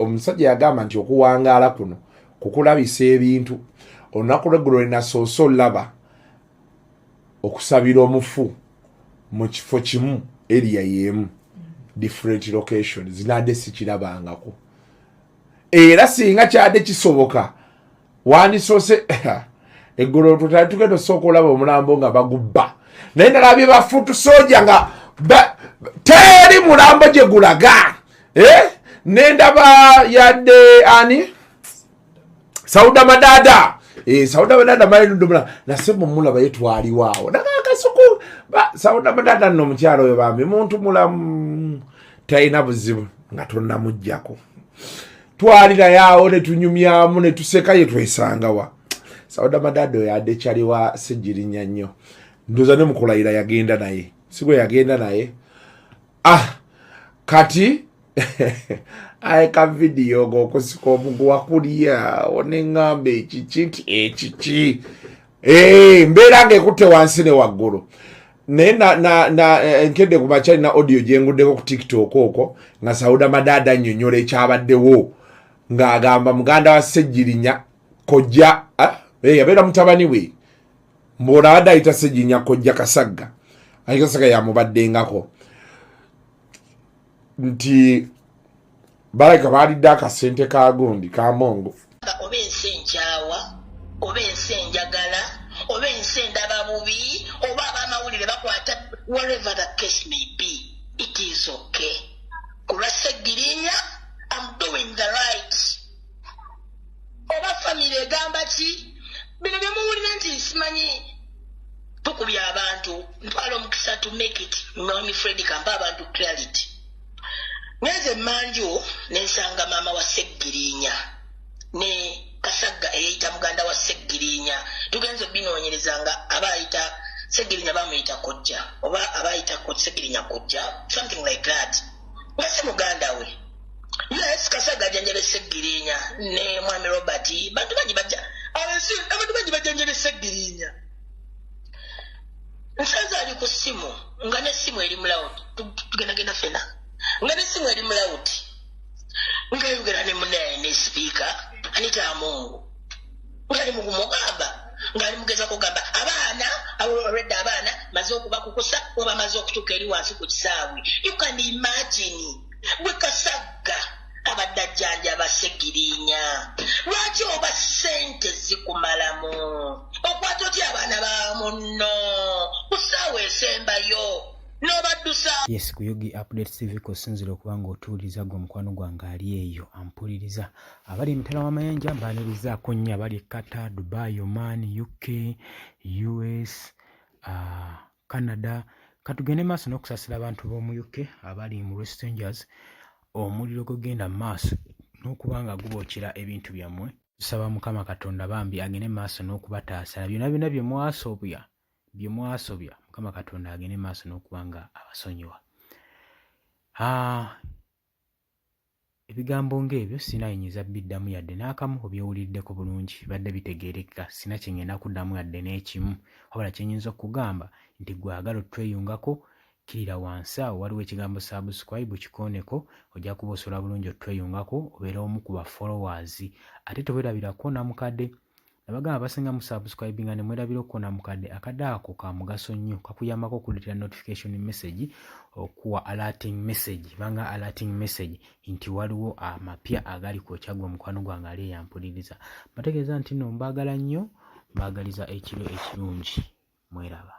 Omusajja yagamba nti okuwangaala kuno kukulabisa ebintu. Olunaku lweggulo lwenasoose olaba okusabira omufu mu kifo kimu, area y'emu, different locations, zinadde sikirabangako. Era singa kyadde kisoboka, wandisoose eggulo tutali tugenda osooka olaba omulambo nga bagubba, naye nalabye ba foot soldier nga teri mulambo gye gulaga, eh? Nendaba yadde ani, Sauda Madada, eh, Sauda Madada malinudumula nasebo mulaba ye twaliwaawo nakakasuku. Sauda Madada nno omukyalo oyo bambi muntu mulamu, talina buzibu nga tonnamugjako. Twalirayo ne tunyumyamu ne tuseka, ye twesangawa. Sauda Madada oyo adde kyaliwa Sejirinya nnyo, ndoza ne mukulayira yagenda naye, sigwe yagenda naye. Ah, kati aye ka vidiyo ng'okusika omuguwa kulya oneŋŋamba ekiki nti ekiki, eh, mbeera ng'ekutte wansi ne waggulu. Naye eh, nkedde ku makya nina audio gyenguddeko ku TikTok okwo nga Sauda Madada nnyonnyola ekyabaddewo, ng'agamba muganda wa Ssegirinya kojja, ah, eh, yabeera mutabani we mbona abadde ayita Ssegirinya kojja Kasagga, ayi Kasagga yamubaddengako, nti balabika baalidde akasente ka gundi ka mongo. Oba ensi enkyawa, oba ensi enjagala, oba ensi endaba bubi, oba abamawulire bakwata, whatever the case may be, it is okay. Ku lwa Ssegirinya, am doing the right. Oba famire egamba ki, bino byemuwulira nti simanyi tukubya abantu, ntwala omukisa to make it. Mwami Fred, kampa abantu clarity. Ngenze emanju nensanga maama wa Seggirinya ne Kasagga eyeyita muganda wa Seggirinya. Tugenze obinoonyereza nga aba ayita Seggirinya, bamuyita kojja, oba aba ayita Seggirinya kojja, something like that, nga si muganda we. Yes, Kasagga ajanjaba Seggirinya ne mwami Robert. Bantu bangi bajja, abantu bangi bajjanjaba Seggirinya. Nsanze ali ku ssimu nga n'essimu eri mu loud, tugendagenda fena nga n'essimu eri mu loud, ngayogera ne munaye ne sipiika Anita Amungu, ngaali mukumugamba, ngaali mugeza kugamba abaana already abaana maze okubakukusa oba maze okutuuka eri wansi ku kisaawe. You can imagine, gwe Kasagga abadde ajjanjaba Segirinya, lwaki oba ssente zikumalamu okwata otya abaana ba munno ku ssaawa esembayo n'obaddusa? Yes, ku Yogi Update TV kosinzira okuba nga otuwuliriza. Gwe omukwano gwange ali eyo ampuliriza, abali emitala w'amayanja mbaanirizaako nnyo, abali e Qatar, Dubai, Oman, UK, US, Canada. Katugende maaso n'okusaasira abantu b'omu UK abali mu West Rangers, omuliro gugenda mu maaso n'okuba nga gubookera ebintu byammwe. Tusaba Mukama Katonda bambi agende maaso n'okubataasa byonna byonna bye mwasobya, bye mwasobya. Mukama Katonda agende maaso n'okuba nga abasonyiwa. Ah, ebigambo ng'ebyo sinayinyiza biddamu yadde n'akamu. Obyewuliriddeko bulungi, bibadde bitegeerekeka. Sina kye ngenda kuddamu yadde n'ekimu, wabula kye nyinza okugamba nti gwe agala otweyungako, kkirira wansi awo waliwo ekigambo subscribe, kikooneko, ojja kuba osobola bulungi otweyungako, obeera omu ku ba followers. Ate tewerabirako namukadde. Nabagamba abasinga mu subscribinga ne mwerabira okukoona mukadde. Akadde ako ka mugaso nnyo, kakuyambako okuleetera notification message, okuwa alerting message, banga alerting message nti waliwo amapya agali kwokya. Gwe omukwano gwange ali eyampuliriza, mbategeeza nti nno mbaagala nnyo, mbaagaliza ekiro ekirungi, mweraba.